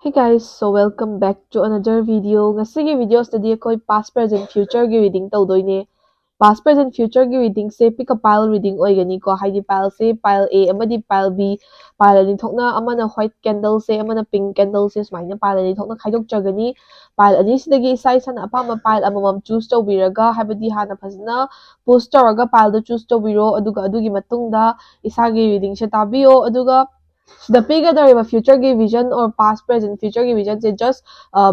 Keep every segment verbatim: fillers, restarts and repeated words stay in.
Hey guys, so welcome back to another video. ꯉꯁꯤꯒꯤ video ꯁꯤꯗꯗꯤ ꯑꯩꯈꯣꯏ past, present, future ꯒꯤ reading ꯇꯧꯗꯣꯏꯅꯦ. Past, present, future ꯒꯤ reading say pick a pile reading ꯑꯣꯏꯒꯅꯤꯀꯣ. ꯍꯥꯏꯗꯤ pile ꯁꯦ pile A ꯑꯃꯗꯤ pile B, pile ꯑꯅꯤ ꯊꯣꯛꯅ, ꯑꯃꯅ white candle ꯁꯦ, ꯑꯃꯅ pink candle ꯁꯦ, ꯁꯨꯃꯥꯏꯅ pile ꯑꯅꯤ ꯊꯣꯛꯅ ꯈꯥꯏꯗꯣꯛꯆꯒꯅꯤ. Pile ꯑꯅꯤꯁꯤꯗꯒꯤ ꯏꯁꯥ ꯏꯁꯥꯅ ꯑꯄꯥꯝꯕ pile ꯑꯃꯃꯝ choose ꯇꯧꯕꯤꯔꯒ, ꯍꯥꯏꯕꯗꯤ ꯍꯥꯟꯅ ꯐꯖꯅ pause ꯇꯧꯔꯒ pile ꯗꯣ choose ꯇꯧꯕꯤꯔꯣ. ꯑꯗꯨꯒ ꯑꯗꯨꯒꯤ ꯃꯇꯨꯡꯗ ꯏꯁꯥꯒꯤ reading ꯁꯦ ꯇꯥꯕꯤꯌꯣ. ꯑꯗꯨꯒ ꯁꯤꯗ ꯄꯤꯒꯗꯧꯔꯤꯕ future ꯒꯤ vision or past, present, future ꯒꯤ vision ꯁꯦ just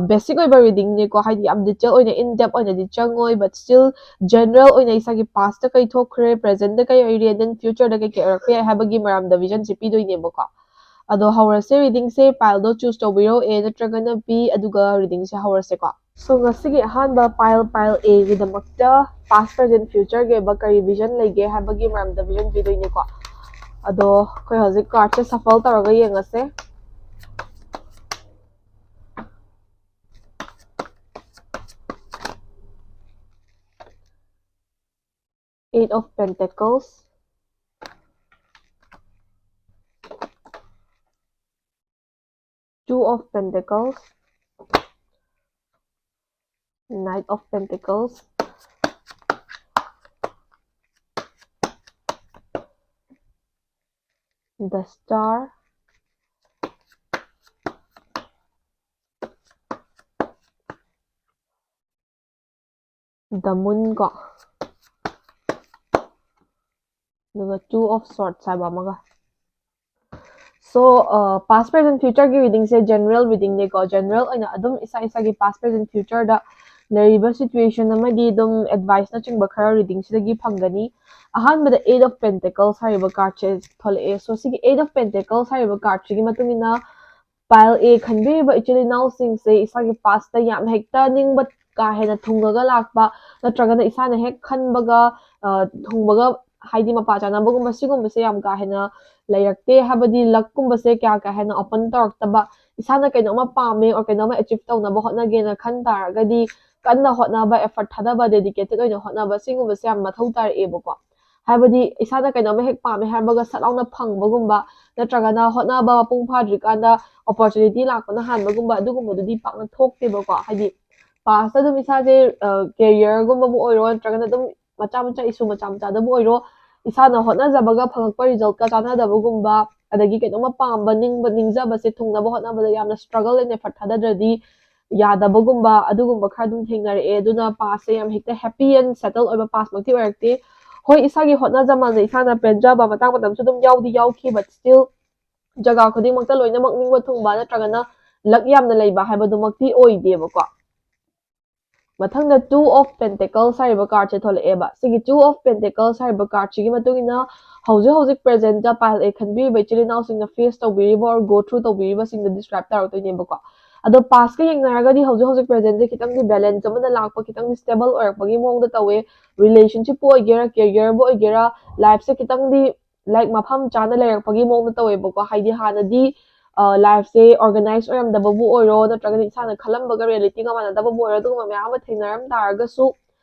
basic ꯑꯣꯏꯕ reading ꯅꯦꯀꯣ. ꯍꯥꯏꯗꯤ ꯌꯥꯝ detail ꯑꯣꯏꯅ, in depth ꯑꯣꯏꯅꯗꯤ ꯆꯪꯉꯣꯏ, but still general ꯑꯣꯏꯅ ꯏꯁꯥꯒꯤ past ꯇ ꯀꯩ ꯊꯣꯛꯈ꯭ꯔꯦ, present ꯇ ꯀꯩ ꯑꯣꯏꯔꯤ, and then future ꯗ ꯀꯩ ꯀꯩ ꯑꯣꯏꯔꯛꯄ ꯌꯥꯏ ꯍꯥꯏꯕꯒꯤ ꯃꯔꯝꯗ vision ꯁꯦ ꯄꯤꯗꯣꯏꯅꯦꯕꯀꯣ. ꯑꯗꯣ ꯍꯧꯔꯁꯦ, reading ꯁꯦ pile ꯗꯣ choose ꯇꯧꯕꯤꯔꯣ, A ꯅꯠꯇ꯭ꯔꯒꯅ B, ꯑꯗꯨꯒ reading ꯁꯦ ꯍꯧꯔꯁꯦꯀꯣ. So ꯉꯁꯤꯒꯤ ꯑꯍꯥꯟꯕ pile, pile A ꯒꯤꯗꯃꯛꯇ past, present, future ꯒꯤ ꯑꯣꯏꯕ ꯀꯔꯤ vision ꯂꯩꯒꯦ ꯍꯥꯏꯕꯒꯤ ꯃꯔꯝꯗ vision ꯄꯤꯗꯣꯏꯅꯦꯀꯣ. ꯑꯗꯣ ꯑꯩꯈꯣꯏ ꯍꯧꯖꯤꯛ card ꯁꯦ shuffle ꯇꯧꯔꯒ ꯌꯦꯡꯉꯁꯦ. Eight of Pentacles, Two of Pentacles, Knight of Pentacles, The Star, The Moon ꯀꯣ, ꯑꯗꯨꯒ Two of Swords ꯍꯥꯏꯕ ꯑꯃꯒ. So past, present, future ꯒꯤ reading ꯁꯦ general reading ꯅꯦꯀꯣ. General ꯑꯣꯏꯅ ꯑꯗꯨꯝ ꯏꯁꯥ ꯏꯁꯥꯒꯤ past, present, future ꯗ ꯂꯩꯔꯤꯕ situation ꯑꯃꯗꯤ ꯑꯗꯨꯝ advice ꯅꯆꯤꯡꯕ ꯈꯔ reading ꯁꯤꯗꯒꯤ ꯐꯪꯒꯅꯤ. ꯑꯍꯥꯟꯕꯗ Eight of Pentacles ꯍꯥꯏꯔꯤꯕ card ꯁꯦ ꯊꯣꯛꯂꯛꯑꯦ. So ꯁꯤꯒꯤ Eight of Pentacles ꯍꯥꯏꯔꯤꯕ card ꯁꯤꯒꯤ ꯃꯇꯨꯡ ꯏꯟꯅ pile A ꯈꯟꯕꯤꯔꯤꯕ ꯏꯆꯤꯜ ꯏꯅꯥꯎꯁꯤꯡꯁꯦ ꯏꯁꯥꯒꯤ past ꯇ ꯌꯥꯝ ꯍꯦꯛꯇ ꯅꯤꯡꯕ ꯀꯥ ꯍꯦꯟꯅ ꯊꯨꯡꯉꯒ ꯂꯥꯛꯄ, ꯅꯠꯇ꯭ꯔꯒꯅ ꯏꯁꯥꯅ ꯍꯦꯛ ꯈꯟꯕꯒ, ꯑ, ꯊꯨꯡꯕꯒ, ꯍꯥꯏꯗꯤ ꯃꯄꯥ ꯆꯥꯅꯕꯒꯨꯝꯕ, ꯁꯤꯒꯨꯝꯕꯁꯦ ꯌꯥꯝ ꯀꯥ ꯍꯦꯟꯅ ꯂꯩꯔꯛꯇꯦ, ꯍꯥꯏꯕꯗꯤ luck ꯀꯨꯝꯕꯁꯦ ꯀꯌꯥ ꯀꯥ ꯍꯦꯟꯅ open ꯇꯧꯔꯛꯇꯕ, ꯏꯁꯥꯅ ꯀꯩꯅꯣꯝꯃ ꯄꯥꯝꯃꯦ or ꯀꯩꯅꯣꯝꯃ achieve ꯇꯧꯅꯕ ꯍꯣꯠꯅꯒꯦꯅ ꯈꯟ ꯇꯥꯔꯒꯗꯤ ꯀꯟꯅ ꯍꯣꯠꯅꯕ, effort ꯊꯥꯗꯕ, dedicated ꯑꯣꯏꯅ ꯍꯣꯠꯅꯕ, ꯁꯤꯒꯨꯝꯕꯁꯦ ꯌꯥꯝ ꯃꯊꯧ ꯇꯥꯔꯛꯑꯦꯕꯀꯣ꯫ ꯍꯥꯏꯕꯗꯤ ꯏꯁꯥꯅ ꯀꯩꯅꯣꯝꯃ ꯍꯦꯛ ꯄꯥꯝꯃꯦ ꯍꯥꯏꯔꯝꯕꯒ ꯁꯠ ꯂꯥꯎꯅ ꯐꯪꯕꯒꯨꯝꯕ, ꯅꯠꯇ꯭ꯔꯒꯅ ꯍꯣꯠꯅꯕ ꯃꯄꯨꯡ ꯐꯥꯗ꯭ꯔꯤꯀꯥꯟꯗ opportunity ꯂꯥꯛꯄꯅ ꯍꯥꯟꯕꯒꯨꯝꯕ, ꯑꯗꯨꯒꯨꯝꯕꯗꯨꯗꯤ ꯄꯥꯛꯅ ꯊꯣꯛꯇꯦꯕꯀꯣ꯫ ꯍꯥꯏꯗꯤ past ꯑꯗꯨꯝ ꯏꯁꯥꯁꯦ careerꯒꯨꯝꯕꯕꯨ ꯑꯣꯏꯔꯣ, ꯅꯠꯇ꯭ꯔꯒꯅ ꯑꯗꯨꯝ ꯃꯆꯥ ꯃꯆꯥ issue ꯃꯆꯥ ꯃꯆꯥꯗꯕꯨ ꯑꯣꯏꯔꯣ, ꯏꯁꯥꯅ ꯍꯣꯠꯅꯖꯕꯒ ꯐꯪꯉꯛꯄ resultꯀ ꯆꯥꯟꯅꯗꯕꯒꯨꯝꯕ, ꯑꯗꯒꯤ ꯀꯩꯅꯣꯝꯃ ꯄꯥꯝꯕ ꯅꯤꯡꯕ ꯅꯤꯡꯖꯕꯁꯦ ꯊꯨꯡꯅꯕ ꯍꯣꯠꯅꯕꯗ ꯌꯥꯝꯅ struggle and effort ꯊꯥꯗꯗ꯭ꯔꯗꯤ ꯌꯥꯗꯕꯒꯨꯝꯕ, ꯑꯗꯨꯒꯨꯝꯕ ꯈꯔ ꯑꯗꯨꯝ ꯊꯦꯡꯅꯔꯛꯑꯦ꯫ ꯑꯗꯨꯅ pastꯁꯦ ꯌꯥꯝ ꯍꯦꯛꯇ happy and settle ꯑꯣꯏꯕ pastꯃꯛꯇꯤ ꯑꯣꯏꯔꯛꯇꯦ꯫ ꯍꯣꯏ, ꯏꯁꯥꯒꯤ ꯍꯣꯠꯅꯖꯃꯜꯗ ꯏꯁꯥꯅ ꯄꯦꯟꯖꯕ ꯃꯇꯥꯡ ꯃꯇꯝꯁꯨ ꯑꯗꯨꯝ ꯌꯥꯎꯗꯤ ꯌꯥꯎꯈꯤ, but still ꯖꯒꯥ ꯈꯨꯗꯤꯡꯃꯛꯇ ꯂꯣꯏꯅꯃꯛ ꯅꯤꯡꯕ ꯊꯨꯡꯕ ꯅꯠꯇ꯭ꯔꯒꯅ luck ꯌꯥꯝꯅ ꯂꯩꯕ ꯍꯥꯏꯕꯗꯨꯃꯛꯇꯤ ꯑꯣꯏꯗꯦꯕꯀꯣ꯫ ꯃꯊꯪꯗ Two of Pentacles ꯍꯥꯏꯔꯤꯕ cardꯁꯦ ꯊꯣꯛꯂꯛꯑꯦꯕ꯫ ꯁꯤꯒꯤ Two of Pentacles ꯍꯥꯏꯔꯤꯕ cardꯁꯤꯒꯤ ꯃꯇꯨꯡ ꯏꯟꯅ ꯍꯧꯖꯤꯛ ꯍꯧꯖꯤꯛ presentꯇ pile A ꯈꯟꯕꯤꯔꯤꯕ ꯏꯆꯤꯜ ꯏꯅꯥꯎꯁꯤꯡꯅ face ꯇꯧꯕꯤꯔꯤꯕ or go through ꯇꯧꯕꯤꯔꯤꯕꯁꯤꯡꯗꯣ describe ꯇꯧꯔꯛꯇꯣꯏꯅꯦꯕꯀꯣ꯫ ꯑꯗꯣ pastꯀ ꯌꯦꯡꯅꯔꯒꯗꯤ ꯍꯧꯖꯤꯛ ꯍꯧꯖꯤꯛ presentꯁꯦ ꯈꯤꯇꯪꯗꯤ balance ꯑꯃꯗ ꯂꯥꯛꯄ, ꯈꯤꯇꯪꯗꯤ stable ꯑꯣꯏꯔꯛꯄꯒꯤ ꯃꯑꯣꯡꯗ ꯇꯧꯋꯦ꯫ Relationshipꯄꯨ ꯑꯣꯏꯒꯦꯔꯥ, careerꯕꯨ ꯑꯣꯏꯒꯦꯔꯥ, lifeꯁꯦ ꯈꯤꯇꯪꯗꯤ like ꯃꯐꯝ ꯆꯥꯅ ꯂꯩꯔꯛꯄꯒꯤ ꯃꯑꯣꯡꯗ ꯇꯧꯋꯦꯕꯀꯣ꯫ ꯍꯥꯏꯗꯤ ꯍꯥꯟꯅꯗꯤ lifeꯁꯦ organize ꯑꯣꯏꯔꯝꯗꯕꯕꯨ ꯑꯣꯏꯔꯣ, ꯅꯠꯇ꯭ꯔꯒꯅ ꯏꯁꯥꯅ ꯈꯜꯂꯝꯕꯒ realityꯒ ꯃꯥꯟꯅꯗꯕꯕꯨ ꯑꯣꯏꯔꯣ, ꯑꯗꯨꯒꯨꯝꯕ ꯃꯌꯥꯝ ꯑꯃ ꯊꯦꯡꯅꯔꯝ ꯇꯥꯔꯒꯁꯨ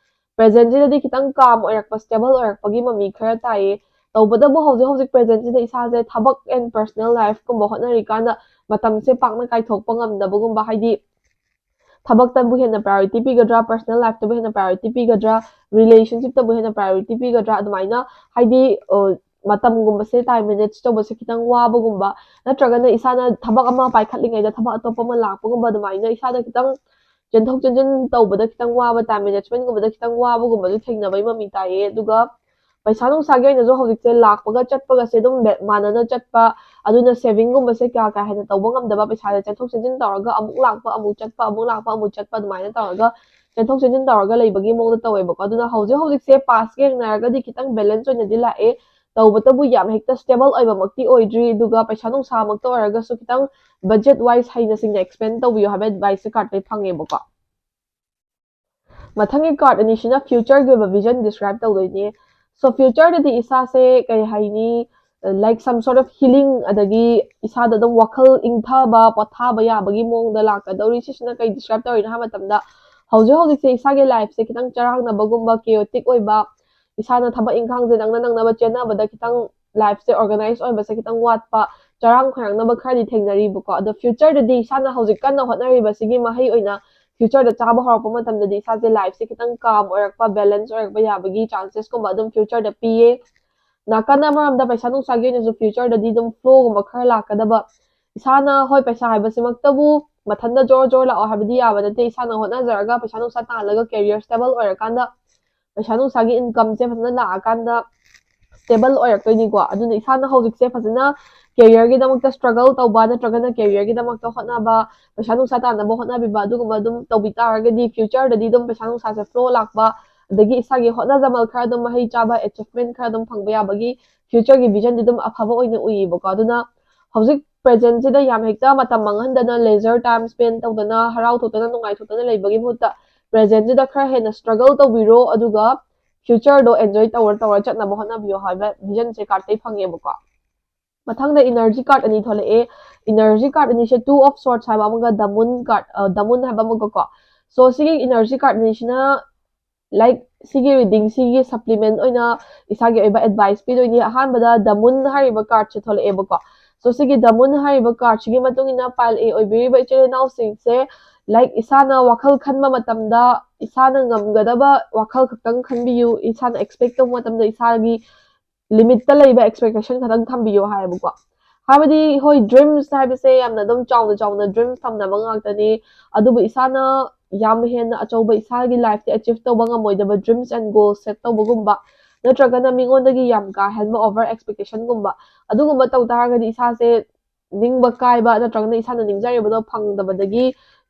presentꯁꯤꯗꯗꯤ ꯈꯤꯇꯪ calm ꯑꯣꯏꯔꯛꯄ, stable ꯑꯣꯏꯔꯛꯄꯒꯤ ꯃꯃꯤ ꯈꯔ ꯇꯥꯏꯌꯦ꯫ ꯇꯧꯕꯇꯕꯨ ꯍꯧꯖꯤꯛ ꯍꯧꯖꯤꯛ presentꯁꯤꯗ ꯏꯁꯥꯁꯦ ꯊꯕꯛ and personal lifeꯀꯨꯝꯕ ꯍꯣꯠꯅꯔꯤꯀꯥꯟꯗ ꯃꯇꯝꯁꯦ ꯄꯥꯛꯅ ꯀꯥꯏꯊꯣꯛꯄ ꯉꯝꯗꯕꯒꯨꯝꯕ, ꯍꯥꯏꯗꯤ ꯊꯕꯛꯇꯕꯨ ꯍꯦꯟꯅ priority ꯄꯤꯒꯗ꯭ꯔꯥ, personal lifeꯇꯕꯨ ꯍꯦꯟꯅ priority ꯄꯤꯒꯗ꯭ꯔꯥ, relationshipꯇꯕꯨ ꯍꯦꯟꯅ priority ꯄꯤꯒꯗ꯭ꯔꯥ, ꯑꯗꯨꯃꯥꯏꯅ ꯍꯥꯏꯗꯤ ꯃꯇꯝꯒꯨꯝꯕꯁꯦ time manage ꯇꯧꯕꯁꯦ ꯈꯤꯇꯪ ꯋꯥꯕꯒꯨꯝꯕ, ꯅꯠꯇ꯭ꯔꯒꯅ ꯏꯁꯥꯅ ꯊꯕꯛ ꯑꯃ ꯄꯥꯏꯈꯠꯂꯤꯉꯩꯗ ꯊꯕꯛ ꯑꯇꯣꯞꯄ ꯑꯃ ꯂꯥꯛꯄꯒꯨꯝꯕ, ꯑꯗꯨꯃꯥꯏꯅ ꯏꯁꯥꯗ ꯈꯤꯇꯪ ꯆꯦꯟꯊꯣꯛ ꯆꯦꯟꯁꯤꯟ ꯇꯧꯕꯗ ꯈꯤꯇꯪ ꯋꯥꯕ, time managementꯒꯨꯝꯕꯗ ꯈꯤꯇꯪ ꯋꯥꯕꯒꯨꯝꯕꯁꯨ ꯊꯦꯡꯅꯕꯒꯤ ꯃꯃꯤ ꯇꯥꯏꯌꯦ꯫ ꯑꯗꯨꯒ ꯄꯩꯁꯥ ꯅꯨꯡꯁꯥꯒꯤ ꯑꯣꯏꯅꯁꯨ ꯍꯧꯖꯤꯛꯁꯦ ꯂꯥꯛꯄꯒ ꯆꯠꯄꯒꯁꯦ ꯑꯗꯨꯝ ꯃꯥꯟꯅꯅ ꯆꯠꯄ, ꯑꯗꯨꯅ savingꯒꯨꯝꯕꯁꯦ ꯀꯌꯥ ꯀꯥ ꯍꯦꯟꯅ ꯇꯧꯕ ꯉꯝꯗꯕ, ꯄꯩꯁꯥꯁꯦ ꯆꯦꯟꯊꯣꯛ ꯆꯦꯟꯁꯤꯟ ꯇꯧꯔꯒ ꯑꯃꯨꯛ ꯂꯥꯛꯄ ꯑꯃꯨꯛ ꯆꯠꯄ, ꯑꯃꯨꯛ ꯂꯥꯛꯄ ꯑꯃꯨꯛ ꯆꯠꯄ, ꯑꯗꯨꯃꯥꯏꯅ ꯇꯧꯔꯒ ꯆꯦꯟꯊꯣꯛ ꯆꯦꯟꯁꯤꯟ ꯇꯧꯔꯒ ꯂꯩꯕꯒꯤ ꯃꯑꯣꯡꯗ ꯇꯧꯋꯦꯕꯀꯣ꯫ ꯑꯗꯨꯅ ꯍꯧꯖꯤꯛ ꯍꯧꯖꯤꯛꯁꯦ pastꯀ ꯌꯦꯡꯅꯔꯒꯗꯤ ꯈꯤꯇꯪ balance ꯑꯣꯏꯅꯗꯤ ꯂꯥꯛꯑꯦ꯫ ꯇꯧꯕꯇꯕꯨ ꯌꯥꯝ ꯍꯦꯛꯇ stable ꯑꯣꯏꯕꯃꯛꯇꯤ ꯑꯣꯏꯗ꯭ꯔꯤ꯫ ꯑꯗꯨꯒ ꯄꯩꯁꯥ ꯅꯨꯡꯁꯥꯃꯛꯇ ꯑꯣꯏꯔꯒꯁꯨ ꯈꯤꯇꯪ budget wise ꯍꯩꯅ ꯁꯤꯡꯅ expend ꯇꯧꯕꯤꯌꯨ ꯍꯥꯏꯕ adviceꯁꯦ cardꯇꯩ ꯐꯪꯉꯦꯕꯀꯣ꯫ ꯃꯊꯪꯒꯤ card ꯑꯅꯤꯁꯤꯅ futureꯒꯤ ꯑꯣꯏꯕ vision describe ꯇꯧꯗꯣꯏꯅꯦ꯫ So futureꯗꯗꯤ ꯏꯁꯥꯁꯦ ꯀꯩ ꯍꯥꯏꯅꯤ, like some sort of healing, ꯑꯗꯒꯤ ꯏꯁꯥꯗ ꯑꯗꯨꯝ ꯋꯥꯈꯜ ꯏꯪꯊꯕ ꯄꯣꯊꯥꯕ ꯌꯥꯕꯒꯤ ꯃꯑꯣꯡꯗ ꯂꯥꯛꯀꯗꯧꯔꯤ꯫ ꯁꯤꯁꯤꯅ ꯀꯩ describe ꯇꯧꯔꯤꯅꯣ ꯍꯥꯏꯕ ꯃꯇꯝꯗ ꯍꯧꯖꯤꯛ ꯍꯧꯖꯤꯛꯁꯦ ꯏꯁꯥꯒꯤ lifeꯁꯦ ꯈꯤꯇꯪ ꯆꯔꯥꯡꯅꯕꯒꯨꯝꯕ, chaotic ꯑꯣꯏꯕ, ꯏꯁꯥꯅ ꯊꯕꯛ ꯏꯪꯈꯥꯡꯁꯦ ꯅꯪꯅ ꯅꯪꯅꯕ ꯆꯦꯟꯅꯕꯗ ꯈꯤꯇꯪ ꯂꯥꯏꯐꯁꯦ ꯑꯣꯔꯒꯅꯥꯏꯁ ꯑꯣꯏꯕꯁꯦ ꯈꯤꯇꯪ ꯋꯥꯠꯄ, ꯆꯔꯥꯡ ꯈꯣꯏꯔꯥꯡꯅꯕ ꯈꯔꯗꯤ ꯊꯦꯡꯅꯔꯤꯕꯀꯣ꯫ ꯑꯗꯣ ꯐ꯭ꯌꯨꯆꯔꯗꯗꯤ ꯏꯁꯥꯅ ꯍꯧꯖꯤꯛ ꯀꯟꯅ ꯍꯣꯠꯅꯔꯤꯕꯁꯤꯒꯤ ꯃꯍꯩ ꯑꯣꯏꯅ ꯐ꯭ꯌꯨꯆꯔꯗ ꯆꯥꯕ ꯍꯧꯔꯛꯄ ꯃꯇꯝꯗꯗꯤ ꯏꯁꯥꯁꯦ ꯂꯥꯏꯐꯁꯦ ꯈꯤꯇꯪ ꯀꯥꯝ ꯑꯣꯏꯔꯛꯄ, ꯕꯦꯂꯦꯟꯁ ꯑꯣꯏꯔꯛꯄ ꯌꯥꯕꯒꯤ ꯆꯥꯟꯁꯦꯁꯀꯨꯝꯕ ꯑꯗꯨꯝ ꯐ꯭ꯌꯨꯆꯔꯗ ꯄꯤꯌꯦ꯫ ꯅꯥꯀꯟ ꯑꯃꯔꯣꯝꯗ ꯄꯩꯁꯥ ꯅꯨꯡꯁꯥꯒꯤ ꯑꯣꯏꯅꯁꯨ ꯐ꯭ꯌꯨꯆꯔꯗꯗꯤ ꯑꯗꯨꯝ ꯐ꯭ꯂꯣꯒꯨꯝꯕ ꯈꯔ ꯂꯥꯛꯀꯗꯕ, ꯏꯁꯥꯅ, ꯍꯣꯏ, ꯄꯩꯁꯥ ꯍꯥꯏꯕꯁꯤꯃꯛꯇꯕꯨ ꯃꯊꯟꯇ ꯖꯣꯔ ꯖꯣꯔ ꯂꯥꯛꯑꯣ ꯍꯥꯏꯕꯗꯤ ꯌꯥꯕ ꯅꯠꯇꯦ꯫ ꯏꯁꯥꯅ ꯍꯣꯠꯅꯖꯔꯒ ꯄꯩꯁꯥ ꯅꯨꯡꯁꯥ ꯇꯥꯜꯂꯒ ꯀꯦꯔꯤꯌꯔ ꯁ꯭ꯇꯦꯕꯜ ꯑꯣꯏꯔꯀꯥꯟꯗ, ꯄꯩꯁꯥ ꯅꯨꯡꯁꯥꯒꯤ ꯏꯟꯀꯝꯁꯦ ꯐꯖꯅ ꯂꯥꯛꯑꯀꯥꯟꯗ ꯁ꯭ꯇꯦꯕꯜ ꯑꯣꯏꯔꯛꯇꯣꯏꯅꯤꯀꯣ꯫ ꯑꯗꯨꯅ ꯏꯁꯥꯅ ꯍꯧꯖꯤꯛꯁꯦ ꯐꯖꯅ ꯀꯦꯔꯤꯌꯔꯒꯤꯗꯃꯛꯇ ꯁ꯭ꯇ꯭ꯔꯒꯜ ꯇꯧꯕ ꯅꯠꯇ꯭ꯔꯒꯅ ꯀꯦꯔꯤꯌꯔꯒꯤꯗꯃꯛꯇ ꯍꯣꯠꯅꯕ, ꯄꯩꯁꯥ ꯅꯨꯡꯁꯥ ꯇꯥꯟꯅꯕ ꯍꯣꯠꯅꯕꯤꯕ, ꯑꯗꯨꯒꯨꯝꯕ ꯑꯗꯨꯝ ꯇꯧꯕꯤ ꯇꯥꯔꯒꯗꯤ ꯐ꯭ꯌꯨꯆꯔꯗꯗꯤ ꯑꯗꯨꯝ ꯄꯩꯁꯥ ꯅꯨꯡꯁꯥꯁꯦ ꯐ꯭ꯂꯣ ꯂꯥꯛꯄ, ꯑꯗꯒꯤ ꯏꯁꯥꯒꯤ ꯍꯣꯠꯅꯖꯃꯜ ꯈꯔ ꯑꯗꯨꯝ ꯃꯍꯩ ꯆꯥꯕ, ꯑꯦꯆꯤꯞꯃꯦꯟ ꯈꯔ ꯑꯗꯨꯝ ꯐꯪꯕ ꯌꯥꯕꯒꯤ ꯐ꯭ꯌꯨꯆꯔꯒꯤ ꯚꯤꯖꯟꯗꯤ ꯑꯗꯨꯝ ꯑꯐꯕ ꯑꯣꯏꯅ ꯎꯏꯌꯦꯕꯀꯣ꯫ ꯑꯗꯨꯅ ꯍꯧꯖꯤꯛ ꯄ꯭ꯔꯦꯖꯦꯟꯁꯤꯗ ꯌꯥꯝ ꯍꯦꯛꯇ ꯃꯇꯝ ꯃꯥꯡꯍꯟꯗꯅ, ꯂꯦꯖꯔ ꯇꯥꯏꯝ ꯁ꯭ꯄꯦꯟ ꯇꯧꯗꯅ, ꯍꯔꯥꯎꯊꯣꯛꯇꯅ, ꯅꯨꯡꯉꯥꯏꯊꯣꯛꯇꯅ ꯂꯩꯕꯒꯤ ꯃꯍꯨꯠꯇ ꯄ꯭ꯔꯦꯖꯦꯟꯁꯤꯗ ꯈꯔ ꯍꯦꯟꯅ ꯁ꯭ꯇ꯭ꯔꯒꯜ ꯇꯧꯕꯤꯔꯣ, ꯑꯗꯨꯒ ꯐ꯭ꯌꯨꯆꯔꯗꯣ ꯑꯦꯟꯖꯣꯏ ꯇꯧꯔ ꯇꯧꯔ ꯆꯠꯅꯕ ꯍꯣꯠꯅꯕꯤꯌꯣ ꯍꯥꯏꯕ ꯚꯤꯖꯟꯁꯦ ꯀꯥꯔꯠꯇꯩ ꯐꯪꯉꯦꯕꯀꯣ꯫ ꯃꯊꯪꯗ ꯏꯅꯔꯖꯤ ꯀꯥꯔꯠ ꯑꯅꯤ ꯊꯣꯛꯂꯛꯑꯦ꯫ ꯏꯅꯔꯖꯤ ꯀꯥꯔꯠ ꯑꯅꯤꯁꯦ ꯇꯨ ꯑꯣꯐ ꯁꯣꯔꯠꯁ ꯍꯥꯏꯕ ꯑꯃꯒ ꯗ ꯃꯨꯟ ꯀꯥꯔꯠ, ꯗ ꯃꯨꯟ ꯍꯥꯏꯕ ꯑꯃꯒꯀꯣ꯫ ꯁꯣ ꯁꯤꯒꯤ ꯏꯅꯔꯖꯤ ꯀꯥꯔꯠ ꯑꯅꯤꯁꯤꯅ, ꯂꯥꯏꯛ, ꯁꯤꯒꯤ ꯔꯤꯗꯤꯡ ꯁꯤꯒꯤ ꯁꯄ꯭ꯂꯤꯃꯦꯟ ꯑꯣꯏꯅ ꯏꯁꯥꯒꯤ ꯑꯣꯏꯕ ꯑꯦꯗꯚꯥꯏꯁ ꯄꯤꯗꯣꯏꯅꯤ꯫ ꯑꯍꯥꯟꯕꯗ ꯗ ꯃꯨꯟ ꯍꯥꯏꯔꯤꯕ ꯀꯥꯔꯠꯁꯦ ꯊꯣꯛꯂꯛꯑꯦꯕꯀꯣ꯫ ꯁꯣ ꯁꯤꯒꯤ ꯗ ꯃꯨꯟ ꯍꯥꯏꯔꯤꯕ ꯀꯥꯔꯠꯁꯤꯒꯤ ꯃꯇꯨꯡ ꯏꯟꯅ ꯄꯥꯏꯜ ꯑꯦ ꯑꯣꯏꯕꯤꯔꯤꯕ ꯏꯆꯤꯜ ꯏꯅꯥꯎꯁꯤꯡꯁꯦ, ꯂꯥꯏꯛ, ꯏꯁꯥꯅ ꯋꯥꯈꯜ ꯈꯟꯕ ꯃꯇꯝꯗ ꯏꯁꯥꯅ ꯉꯝꯒꯗꯕ ꯋꯥꯈꯜ ꯈꯛꯇꯪ ꯈꯟꯕꯤꯌꯨ꯫ ꯏꯁꯥꯅ ꯑꯦꯛꯁꯄꯦꯛ ꯇꯧꯕ ꯃꯇꯝꯗ ꯏꯁꯥꯒꯤ ꯂꯤꯃꯤꯠꯇ ꯂꯩꯕ ꯑꯦꯛꯁꯄꯦꯛꯇꯦꯁꯟ ꯈꯛꯇꯪ ꯊꯝꯕꯤꯌꯣ ꯍꯥꯏꯌꯦꯕꯀꯣ꯫ ꯍꯥꯏꯕꯗꯤ, ꯍꯣꯏ, ꯗ꯭ꯔꯤꯝꯁ ꯍꯥꯏꯕꯁꯦ ꯌꯥꯝꯅ ꯑꯗꯨꯝ ꯆꯥꯎꯅ ꯆꯥꯎꯅ ꯗ꯭ꯔꯤꯝꯁ ꯊꯝꯅꯕ ꯉꯥꯛꯇꯅꯤ꯫ ꯑꯗꯨꯕꯨ ꯏꯁꯥꯅ ꯌꯥꯝ ꯍꯦꯟꯅ ꯑꯆꯧꯕ ꯏꯁꯥꯒꯤ ꯂꯥꯏꯐꯇ ꯑꯦꯆꯤꯞ ꯇꯧꯕ ꯉꯝꯃꯣꯏꯗꯕ ꯗ꯭ꯔꯤꯝꯁ ꯑꯦꯟ ꯒꯣꯜꯁ ꯁꯦꯠ ꯇꯧꯕꯒꯨꯝꯕ, ꯅꯠꯇ꯭ꯔꯒꯅ ꯃꯤꯉꯣꯟꯗꯒꯤ ꯌꯥꯝ ꯀꯥ ꯍꯦꯟꯕ ꯑꯣꯚꯔ ꯑꯦꯛꯁꯄꯦꯛꯇꯦꯁꯟꯒꯨꯝꯕ, ꯑꯗꯨꯒꯨꯝꯕ ꯇꯧ ꯇꯥꯔꯒꯗꯤ ꯏꯁꯥꯁꯦ ꯅꯤꯡꯕ ꯀꯥꯏꯕ, ꯅꯠꯇ꯭ꯔꯒꯅ ꯏꯁꯥꯅ ꯅꯤꯡꯖꯔꯤꯕꯗꯣ ꯐꯪꯗꯕꯗꯒꯤ,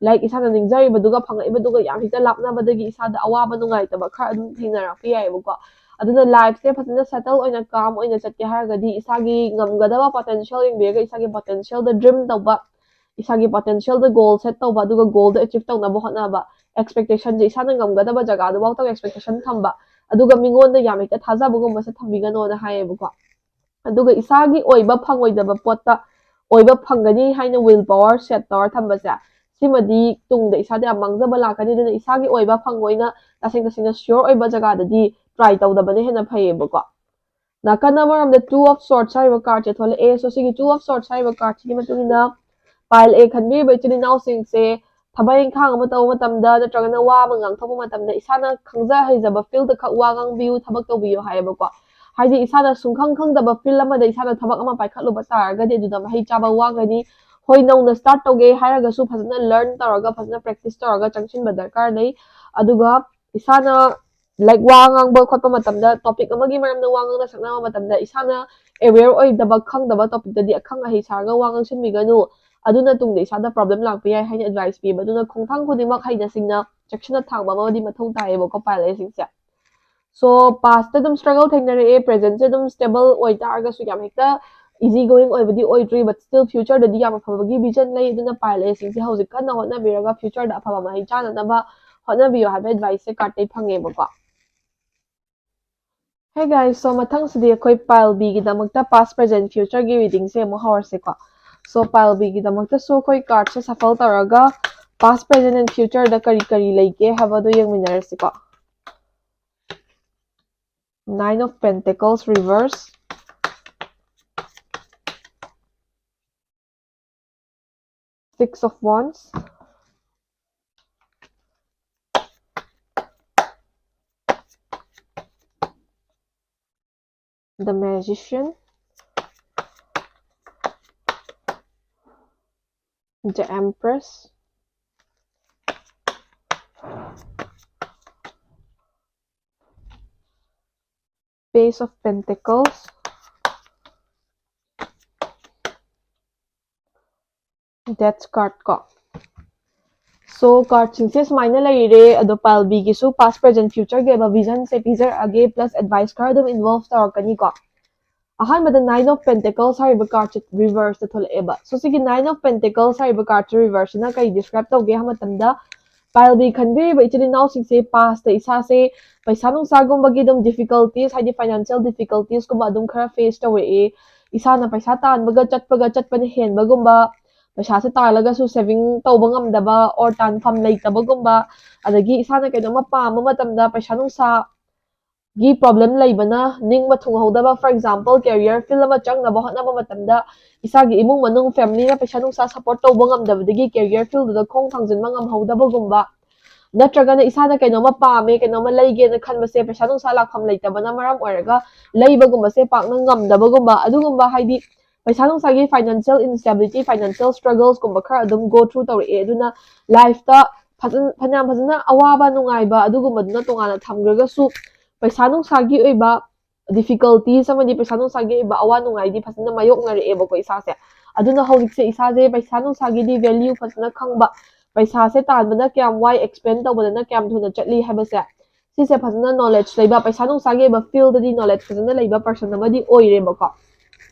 ꯂꯥꯏꯛ, ꯏꯁꯥꯅ ꯅꯤꯡꯖꯔꯤꯕꯗꯨꯒ ꯐꯪꯉꯛꯏꯕꯗꯨꯒ ꯌꯥꯝ ꯍꯦꯛꯇ ꯂꯥꯞꯅꯕꯗꯒꯤ ꯏꯁꯥꯗ ꯑꯋꯥꯕ ꯅꯨꯡꯉꯥꯏꯇꯕ ꯈꯔ ꯑꯗꯨꯝ ꯊꯦꯡꯅꯔꯛꯄ ꯌꯥꯏꯌꯦꯕꯀꯣ꯫ ꯑꯗꯨꯅ ꯂꯥꯏꯐꯁꯦ ꯐꯖꯅ ꯁꯦꯇꯜ ꯑꯣꯏꯅ, ꯀꯥꯝ ꯑꯣꯏꯅ ꯆꯠꯀꯦ ꯍꯥꯏꯔꯒꯗꯤ ꯏꯁꯥꯒꯤ ꯉꯝꯒꯗꯕ ꯄꯣꯇꯦꯟꯁꯤꯌꯦꯜ ꯌꯦꯡꯕꯤꯔꯒ ꯏꯁꯥꯒꯤ ꯄꯣꯇꯦꯟꯁꯤꯌꯦꯜꯗ ꯗ꯭ꯔꯤꯝ ꯇꯧꯕ, ꯏꯁꯥꯒꯤ ꯄꯣꯇꯦꯟꯁꯤꯌꯦꯜꯗ ꯒꯣꯜ ꯁꯦꯠ ꯇꯧꯕ, ꯑꯗꯨꯒ ꯒꯣꯜꯗꯣ ꯑꯦꯆꯤꯞ ꯇꯧꯅꯕ ꯍꯣꯠꯅꯕ, ꯑꯦꯛꯁꯄꯦꯛꯇꯦꯁꯟꯁꯦ ꯏꯁꯥꯅ ꯉꯝꯒꯗꯕ ꯖꯒꯥꯗꯨꯐꯥꯎꯇꯪ ꯑꯦꯛꯁꯄꯦꯛꯇꯦꯁꯟ ꯊꯝꯕ, ꯑꯗꯨꯒ ꯃꯤꯉꯣꯟꯗ ꯌꯥꯝ ꯍꯦꯛꯇ ꯊꯥꯖꯕꯒꯨꯝꯕꯁꯦ ꯊꯝꯕꯤꯒꯅꯣꯅ ꯍꯥꯏꯌꯦꯕꯀꯣ꯫ ꯑꯗꯨꯒ ꯏꯁꯥꯒꯤ ꯑꯣꯏꯕ ꯐꯪꯉꯣꯏꯗꯕ ꯄꯣꯠꯇ ꯑꯣꯏꯕ ꯐꯪꯒꯅꯤ ꯍꯥꯏꯅ ꯋꯤꯜ ꯄꯋꯥꯔ ꯁꯦꯠ ꯇꯧꯔ ꯊꯝꯕꯁꯦ, ꯁꯤꯃꯗꯤ ꯇꯨꯡꯗ ꯏꯁꯥꯗ ꯌꯥꯝ ꯃꯥꯡꯖꯕ ꯂꯥꯛꯀꯅꯤ꯫ ꯑꯗꯨꯅ ꯏꯁꯥꯒꯤ ꯑꯣꯏꯕ ꯐꯪꯉꯣꯏꯅ ꯇꯁꯦꯡ ꯇꯁꯦꯡꯅ ꯁꯤꯌꯣꯔ ꯑꯣꯏꯕ ꯖꯒꯥꯗꯗꯤ ꯇ꯭ꯔꯥꯏ ꯇꯧꯗꯕꯅ ꯍꯦꯟꯅ ꯐꯩꯌꯦꯕꯀꯣ꯫ ꯅꯥꯀꯟ ꯑꯃꯔꯣꯝꯗ Two of Swords ꯍꯥꯏꯔꯤꯕ ꯀꯥꯔꯠꯁꯦ ꯊꯣꯛꯂꯛꯑꯦ꯫ ꯁꯣ ꯁꯤꯒꯤ Two of Swords ꯍꯥꯏꯔꯤꯕ ꯀꯥꯔꯠꯁꯤꯒꯤ ꯃꯇꯨꯡ ꯏꯟꯅ ꯄꯥꯏꯜ ꯑꯦ ꯈꯟꯕꯤꯔꯤꯕ ꯏꯆꯤꯜ ꯏꯅꯥꯎꯁꯤꯡꯁꯦ ꯊꯕꯛ ꯏꯪꯈꯥꯡ ꯑꯃ ꯇꯧꯕ ꯃꯇꯝꯗ ꯅꯠꯇ꯭ꯔꯒꯅ ꯋꯥ ꯑꯃ ꯉꯥꯡꯊꯣꯛꯄ ꯃꯇꯝꯗ ꯏꯁꯥꯅ ꯈꯪꯖ ꯍꯩꯖꯕ ꯐꯤꯜꯗ ꯈꯛ ꯋꯥ ꯉꯥꯡꯕꯤꯌꯨ, ꯊꯕꯛ ꯇꯧꯕꯤꯌꯨ ꯍꯥꯏꯌꯦꯕꯀꯣ꯫ ꯍꯥꯏꯗꯤ ꯏꯁꯥꯅ ꯁꯨꯡꯈꯪ ꯈꯪꯗꯕ ꯐꯤꯜ ꯑꯃꯗ ꯏꯁꯥꯅ ꯊꯕꯛ ꯑꯃ ꯄꯥꯏꯈꯠꯂꯨꯕ ꯇꯥꯔꯒꯗꯤ ꯑꯗꯨꯗ ꯃꯍꯩ ꯆꯥꯕ ꯋꯥꯒꯅꯤ꯫ ꯍꯣꯏ, ꯅꯧꯅ ꯁ꯭ꯇꯥꯔꯠ ꯇꯧꯒꯦ ꯍꯥꯏꯔꯒꯁꯨ ꯐꯖꯅ ꯂꯔꯟ ꯇꯧꯔꯒ, ꯐꯖꯅ ꯄ꯭ꯔꯦꯛꯇꯤꯁ ꯇꯧꯔꯒ ꯆꯪꯁꯤꯟꯕ ꯗꯔꯀꯥꯔ ꯂꯩ꯫ ꯑꯗꯨꯒ ꯏꯁꯥꯅ ꯂꯥꯏꯛ ꯋꯥ ꯉꯥꯡꯕ ꯈꯣꯠꯄ ꯃꯇꯝꯗ, ꯇꯣꯄꯤꯛ ꯑꯃꯒꯤ ꯃꯔꯝꯗ ꯋꯥ ꯉꯥꯡꯅ ꯁꯛꯅꯕ ꯃꯇꯝꯗ ꯏꯁꯥꯅ ꯑꯦꯋꯦꯌꯔ ꯑꯣꯏꯗꯕ, ꯈꯪꯗꯕ ꯇꯣꯄꯤꯛꯇꯗꯤ ꯑꯈꯪ ꯑꯍꯩ ꯁꯥꯔꯒ ꯋꯥ ꯉꯥꯡꯁꯤꯟꯕꯤꯒꯅꯨ꯫ ꯑꯗꯨꯅ ꯇꯨꯡꯗ ꯏꯁꯥꯗ ꯄ꯭ꯔꯣꯕ꯭ꯂꯦꯝ ꯂꯥꯛꯄ ꯌꯥꯏ ꯍꯥꯏꯅ ꯑꯦꯗꯚꯥꯏꯁ ꯄꯤꯕ꯫ ꯑꯗꯨꯅ ꯈꯣꯡꯊꯥꯡ ꯈꯨꯗꯤꯡꯃꯛ ꯍꯩꯅ ꯁꯤꯡꯅ ꯆꯦꯛꯁꯤꯟꯅ ꯊꯥꯡꯕ ꯑꯃꯗꯤ ꯃꯊꯧ ꯇꯥꯏꯌꯦꯕꯀꯣ, ꯄꯥꯏꯜ ꯑꯦꯁꯤꯡꯁꯦ꯫ ꯁꯣ ꯄꯥꯁꯇ ꯑꯗꯨꯝ ꯁ꯭ꯇ꯭ꯔꯒꯜ ꯊꯦꯡꯅꯔꯛꯑꯦ, ꯄ꯭ꯔꯦꯖꯦꯟꯁꯦ ꯑꯗꯨꯝ ꯁ꯭ꯇꯦꯕꯜ ꯑꯣꯏꯇꯥꯔꯒꯁꯨ ꯌꯥꯝ ꯍꯦꯛꯇ ꯏꯖꯤ ꯒꯣꯋꯤꯡ ꯑꯣꯏꯕꯗꯤ ꯑꯣꯏꯗ꯭ꯔꯤ, but still ꯐ꯭ꯌꯨꯆꯔꯗꯗꯤ ꯌꯥꯝ ꯑꯐꯕꯒꯤ ꯚꯤꯖꯟ ꯂꯩ꯫ ꯑꯗꯨꯅ ꯄꯥꯏꯜ ꯑꯦꯁꯤꯡꯁꯦ ꯍꯧꯖꯤꯛ ꯀꯟꯅ ꯍꯣꯠꯅꯕꯤꯔꯒ ꯐ꯭ꯌꯨꯆꯔꯗ ꯑꯐꯕ ꯃꯍꯩ ꯆꯥꯅꯅꯕ ꯍꯣꯠꯅꯕꯤꯌꯨ ꯍꯥꯏꯕ ꯑꯦꯗꯚꯥꯏꯁꯁꯦ ꯀꯥꯔꯠꯇꯩ ꯐꯪꯉꯦꯕꯀꯣ꯫ Hey guys, so ꯃꯊꯪꯁꯤꯗꯤ ꯑꯩꯈꯣꯏ ꯄꯥꯏꯜ ꯕꯤꯒꯤꯗꯃꯛꯇ ꯄꯥꯁ, ꯄ꯭ꯔꯦꯖꯦꯟ, ꯐ꯭ꯌꯨꯆꯔꯒꯤ ꯔꯤꯗꯤꯡꯁꯦ ꯑꯃꯨꯛ ꯍꯧꯔꯁꯤꯀꯣ꯫ ꯁꯣ ꯄꯥꯏꯜ ꯕꯤꯒꯤꯗꯃꯛꯇꯁꯨ ꯑꯩꯈꯣꯏ ꯀꯥꯔꯠꯁꯦ ꯁꯐꯜ ꯇꯧꯔꯒ ꯄꯥꯁ, ꯄ꯭ꯔꯦꯖꯦꯟ ꯑꯦꯟ ꯐ꯭ꯌꯨꯆꯔꯗ ꯀꯔꯤ ꯀꯔꯤ ꯂꯩꯒꯦ ꯍꯥꯏꯕꯗꯣ ꯌꯦꯡꯃꯤꯟꯅꯔꯁꯤꯀꯣ꯫ Nine of Pentacles reverse, Six of Wands, the Magician, the Empress, Page of Pentacles, Death card ꯀꯣ꯫ ꯁꯣ ꯀꯥꯔꯠꯁꯤꯡꯁꯦ ꯁꯨꯃꯥꯏꯅ ꯂꯩꯔꯦ꯫ ꯑꯗꯣ ꯄꯥꯏꯜ ꯕꯤꯒꯤꯁꯨ ꯄꯥꯁ, ꯄ꯭ꯔꯦꯖꯦꯟ, ꯐ꯭ꯌꯨꯆꯔꯒꯤ ꯑꯣꯏꯕ ꯚꯤꯖꯟꯁꯦ ꯄꯤꯖꯔꯛꯑꯒꯦ, ꯄ꯭ꯂꯁ ꯑꯦꯗꯚꯥꯏꯁ ꯈꯔ ꯑꯗꯨꯝ ꯏꯟꯚꯣꯜꯚ ꯇꯧꯔꯛꯀꯅꯤꯀꯣ꯫ ꯑꯍꯥꯟꯕꯗ Nine of Pentacles ꯍꯥꯏꯔꯤꯕ ꯀꯥꯔꯠꯁꯦ ꯔꯤꯚꯔꯁꯇ ꯊꯣꯛꯂꯛꯑꯦꯕ꯫ ꯁꯣ ꯁꯤꯒꯤ Nine of Pentacles ꯍꯥꯏꯔꯤꯕ ꯀꯥꯔꯠꯁꯦ ꯔꯤꯚꯔꯁꯁꯤꯅ ꯀꯔꯤ ꯗꯤꯁꯀ꯭ꯔꯥꯏꯕ ꯇꯧꯒꯦ ꯍꯥꯏꯕ ꯃꯇꯝꯗ, ꯄꯥꯏꯜ ꯕꯤ ꯈꯟꯕꯤꯔꯤꯕ ꯏꯆꯤꯜ ꯏꯅꯥꯎꯁꯤꯡꯁꯦ ꯄꯥꯁꯇ ꯏꯁꯥꯁꯦ ꯄꯩꯁꯥ ꯅꯨꯡꯁꯥꯒꯨꯝꯕꯒꯤ ꯑꯗꯨꯝ ꯗꯤꯐꯤꯀꯜꯇꯤꯁ, ꯍꯥꯏꯗꯤ ꯐꯥꯏꯅꯥꯟꯁꯤꯌꯦꯜ ꯗꯤꯐꯤꯀꯜꯇꯤꯁꯀꯨꯝꯕ ꯑꯗꯨꯝ ꯈꯔ ꯐꯦꯁ ꯇꯧꯔꯛꯑꯦ꯫ ꯏꯁꯥꯅ ꯄꯩꯁꯥ ꯇꯥꯟꯕꯒ ꯆꯠꯄꯒ ꯆꯠꯄꯅ ꯍꯦꯟꯕꯒꯨꯝꯕ, ꯄꯩꯁꯥꯁꯦ ꯇꯥꯜꯂꯒꯁꯨ ꯁꯦꯚꯤꯡ ꯇꯧꯕ ꯉꯝꯗꯕ or ꯇꯥꯟꯐꯝ ꯂꯩꯇꯕꯒꯨꯝꯕ, ꯑꯗꯒꯤ ꯏꯁꯥꯅ ꯀꯩꯅꯣꯝꯃ ꯄꯥꯝꯕ ꯃꯇꯝꯗ ꯄꯩꯁꯥ ꯅꯨꯡꯁꯥ ꯒꯤ problem ꯂꯩꯕꯅ ꯅꯤꯡꯕ ꯊꯨꯡꯍꯧꯗꯕ, for example career field ꯑꯃ ꯆꯪꯅꯕ ꯍꯣꯠꯅꯕ ꯃꯇꯝꯗ ꯏꯁꯥꯒꯤ ꯏꯃꯨꯡ ꯃꯅꯨꯡ familyꯅ ꯄꯩꯁꯥ ꯅꯨꯡꯁꯥ support ꯇꯧꯕ ꯉꯝꯗꯕꯗꯒꯤ career fieldꯗꯨꯗ ꯈꯣꯡ ꯊꯥꯡꯖꯤꯟꯕ ꯉꯝꯍꯧꯗꯕꯒꯨꯝꯕ, ꯅꯠꯇ꯭ꯔꯒꯅ ꯏꯁꯥꯅ ꯀꯩꯅꯣꯝꯃ ꯄꯥꯝꯃꯦ, ꯀꯩꯅꯣꯝꯃ ꯂꯩꯒꯦꯅ ꯈꯟꯕꯁꯦ ꯄꯩꯁꯥ ꯅꯨꯡꯁꯥ ꯂꯥꯛꯐꯝ ꯂꯩꯇꯕꯅ ꯃꯔꯝ ꯑꯣꯏꯔꯒ ꯂꯩꯕꯒꯨꯝꯕꯁꯦ ꯄꯥꯛꯅ ꯉꯝꯗꯕꯒꯨꯝꯕ, ꯑꯗꯨꯒꯨꯝꯕ ꯍꯥꯏꯗꯤ ꯄꯩꯁꯥ ꯅꯨꯡꯁꯥꯒꯤ financial instability, financial strugglesꯀꯨꯝꯕ ꯈꯔ ꯑꯗꯨꯝ go through ꯇꯧꯔꯛꯑꯦ꯫ ꯑꯗꯨꯅ lifeꯇ ꯐꯖꯅ, ꯐꯅꯌꯥꯝ ꯐꯖꯅ ꯑꯋꯥꯕ ꯅꯨꯡꯉꯥꯏꯕ ꯑꯗꯨꯒꯨꯝꯕꯗꯨꯅ ꯇꯣꯉꯥꯟꯅ ꯊꯝꯈ꯭ꯔꯒꯁꯨ, ꯄꯩꯁꯥ ꯅꯨꯡꯁꯥꯒꯤ ꯑꯣꯏꯕ difficulties ꯑꯃꯗꯤ ꯄꯩꯁꯥ ꯅꯨꯡꯁꯥꯒꯤ ꯑꯣꯏꯕ ꯑꯋꯥ ꯅꯨꯡꯉꯥꯏꯗꯤ ꯐꯖꯅ ꯃꯥꯌꯣꯛꯅꯔꯛꯑꯦꯕꯀꯣ ꯏꯁꯥꯁꯦ꯫ ꯑꯗꯨꯅ ꯍꯧꯖꯤꯛꯁꯦ ꯏꯁꯥꯁꯦ ꯄꯩꯁꯥ ꯅꯨꯡꯁꯥꯒꯤꯗꯤ value ꯐꯖꯅ ꯈꯪꯕ, ꯄꯩꯁꯥꯁꯦ ꯇꯥꯟꯕꯅ ꯀꯌꯥꯝ ꯋꯥꯏ, expend ꯇꯧꯕꯗꯅ ꯀꯌꯥꯝ ꯊꯨꯅ ꯆꯠꯂꯤ ꯍꯥꯏꯕꯁꯦ, ꯁꯤꯁꯦ ꯐꯖꯅ knowledge ꯂꯩꯕ, ꯄꯩꯁꯥ ꯅꯨꯡꯁꯥꯒꯤ ꯑꯣꯏꯕ fieldꯗꯗꯤ knowledge ꯐꯖꯅ ꯂꯩꯕ person ꯑꯃꯗꯤ ꯑꯣꯏꯔꯦꯕꯀꯣ꯫